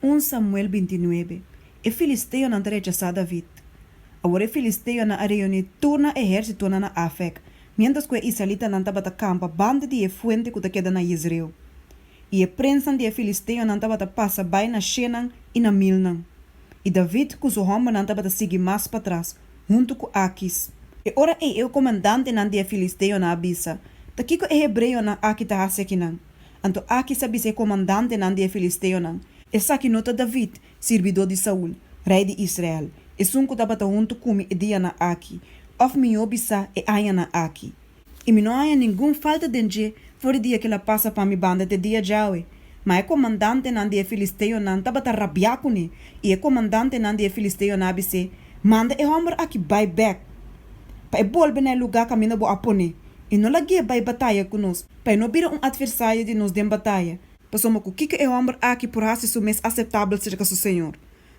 Un Samuel 29 E filisteonan ta rechasá David Awor e filisteonan a reuní tur nan ehérsitonan na Afek, mientras ku e israelitanan tabata kampa banda di e fuente ku ta keda na Jezreel. I e prensnan di e filisteonan tabata pasa bai na shennan i na milnan. I David ku su hòmbernan tabata sigui mas patras, huntu ku Akis. E ora ei e komandantenan di e filisteonan a bisa, Ta kiko e hebreonan aki ta hasi akinan? Anto Akis a bisa e komandantenan di e filisteonan, Esaki no ta David, sirbidó di Saul, rei di Israel, esun ku tabata huntu ku mi e dianan aki, òf mihó bisá e añanan aki? I mi no a haña ningun falta den dje for di dia ku el a pasa pa mi banda te dia djawe. Ma e komandantenan di e filisteonan tabata rabiá kuné, i e komandantenan di e filisteonan a bis'é, Manda e hòmber aki bai bèk, pa e bolbe na e lugá kaminda bo a pon'é, i no lag'é bai bataya ku nos, pa e no bira un atversario di nos den bataya. Pasobra ku kiko e hòmber aki por hasi su mes aseptabel serka su señor?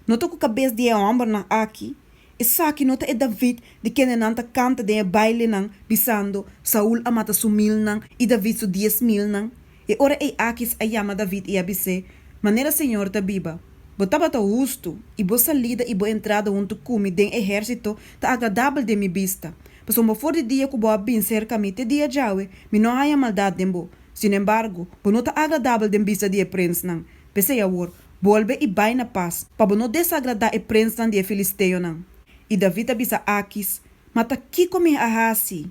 No ta ku kabes di e hòmbernan aki? Esaki no ta e David di kende nan ta kanta den e bailenan, bisando, Saul a mata su milnan i David su dies milnan? E ora ei Akis a yama David i a bis'é, Manera señor ta biba, bo tabata hustu, i bo salida i bo entrada huntu ku mi den ehérsito ta agradabel den mi bista, pasobra for di dia ku bo a bin serka mi te dia djawe, mi no a haña maldat den bo. Sinembargo, bo no ta agradabel den bista di e prensnan. P'esei awor, bolbe i bai na pas, pa bo no desagradá e prensnan di e filisteonan. I David a bisa Akis, Ma ta kiko mi a hasi?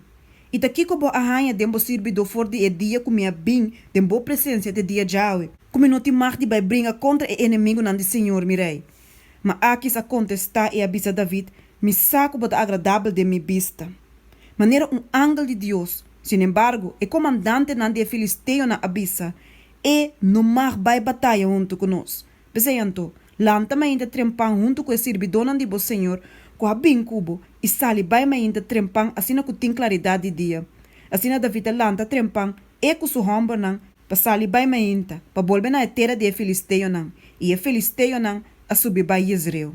I ta kiko bo a haña den bo sirbidó for di e dia ku mi a bin den bo presensia te dia djawe, ku mi no tin mag di bai bringa kontra e enemigunan di señor mi rei? Ma Akis a kontestá i a bisa David, Mi sa ku bo ta agradabel den mi bista, manera un angel di Dios. Sinembargo, e komandantenan di e filisteonan a bisa, E no mag bai bataya huntu ku nos. P'esei anto, lanta mainta trempan huntu ku e sirbidónan di bo señor ku a bin ku bo, i sali bai mainta trempan asina ku tin klaridat di dia. Asina David a lanta trempan, e ku su hòmbernan, pa sali bai mainta, pa bolbe na e tera di e filisteonan, i e filisteonan a subi bai Jezreel.